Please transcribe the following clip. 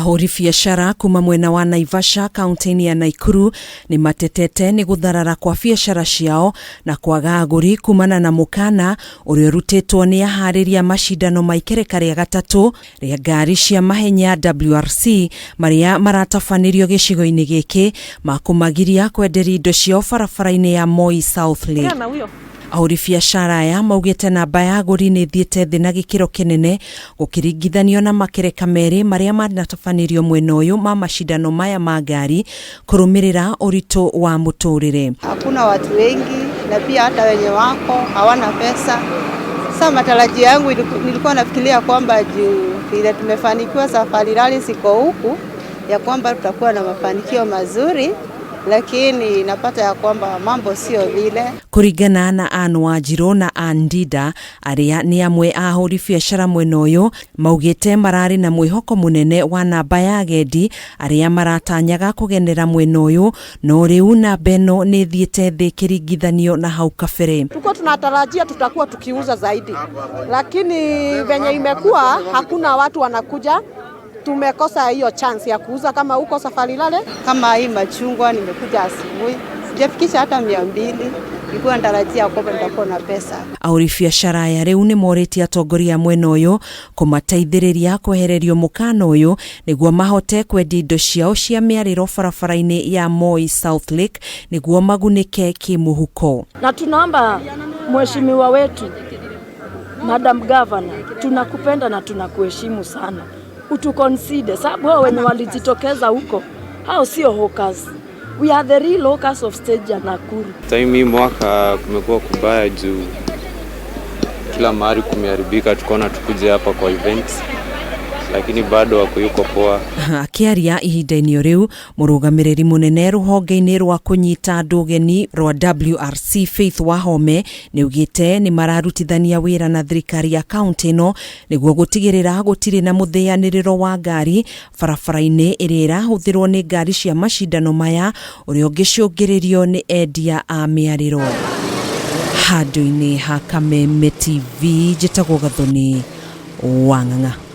Ahũri biacara kuma mwena wa Naivasha kaunti-inĩ ya Naikuru nĩ matetete nĩ gũtharara kwa biacara ciao na kwaga agũri kumana na mũkana ũrĩa ũrutĩtwo nĩ aharĩria macindano ma ikereka rĩa gatatũ rĩa ngari cia mahenya WRC marĩa maratabanĩrio gĩcigo-inĩ gĩkĩ ma kũmagiria kwenderia indo ciao barabara-inĩ ya Moi South Lake. Ahũri biacara aya maugĩte namba ya agũri nĩ ĩthiĩte thĩ na gĩkĩro kĩnene gũkĩringithanio na makereka merĩ marĩa manatabanĩrio mwena ũyũ ma macindano maya ma ngari kũrũmĩrĩra ũritũ wa mũtũrĩre. Hakuna watu wengi na pia hata wenye wako hawana pesa. Sasa matarajio yangu nilikuwa nafikiria kwamba juu vile tumefanikiwa Safari Rally siko huku, ya kwamba tutakuwa na mafanikio mazuri, lakini napata ya kwamba mambo sio vile. Kũringana na Ann Wanjirũ na Ann Ndinda arĩa nĩ amwe a ahũri biacara mwena ũyũ, maugĩte mararĩ na mwĩhoko mũnene wa namba ya agendi arĩa maratanyaga kũgenera mwena ũyũ, no rĩu namba ĩno nĩ ĩthiĩte thĩ ĩkĩringithanio na hau kabere. Tuko tunatarajia tutakuwa tukiuza zaidi, lakini venye imekuwa hakuna watu wanakuja, tumekosa hiyo chance ya kuuza kama huko Safari Rally. Kama hii machungwa nimekuja asubuhi, sijafikisha hata 200. Nilikuwa natarajia kwamba nitakuwa na pesa. Ahũri biacara aya rĩu nĩ morĩtie atongoria a mwena ũyũ kũmateithĩrĩria kwehererio mũkana ũyũ nĩguo mahote kwendia indo ciao cia mĩarĩro barabara-inĩ ya Moi South Lake nĩguo magunĩke kĩmũhuko. Na tunaomba mheshimiwa wetu Madam Governor, tunakupenda na tunakuheshimu sana, utuconsider sababu hao wenye walijitokeza huko hao sio hawkers. We are the real hawkers of stage ya Nakuru. Time hii mwaka kumekuwa kubaya juu kila mahali kumeharibika, tukaona tukuje hapa kwa events, lakini bado wako yuko poa. Akĩaria ihinda-inĩ o rĩu, mũrũgamĩrĩri mũnene rũhonge-inĩ rwa kũnyita andũ ũgeni rwa WRC Faith Wahome nĩ augĩte nĩ mararutithania wĩra na thirikari ya kaunti ĩno nĩguo gũtigĩrĩra gũtirĩ na mũthĩanĩrĩro wa ngari barabara-inĩ ĩrĩa ĩrahũthĩrwo nĩ ngari cia macindano maya ũrĩa ũngĩcũngĩrĩrio nĩ endia a mĩarĩro. Handũ-inĩ ha Kameme TV, njĩtagwo Gathoni Wang'ang'a.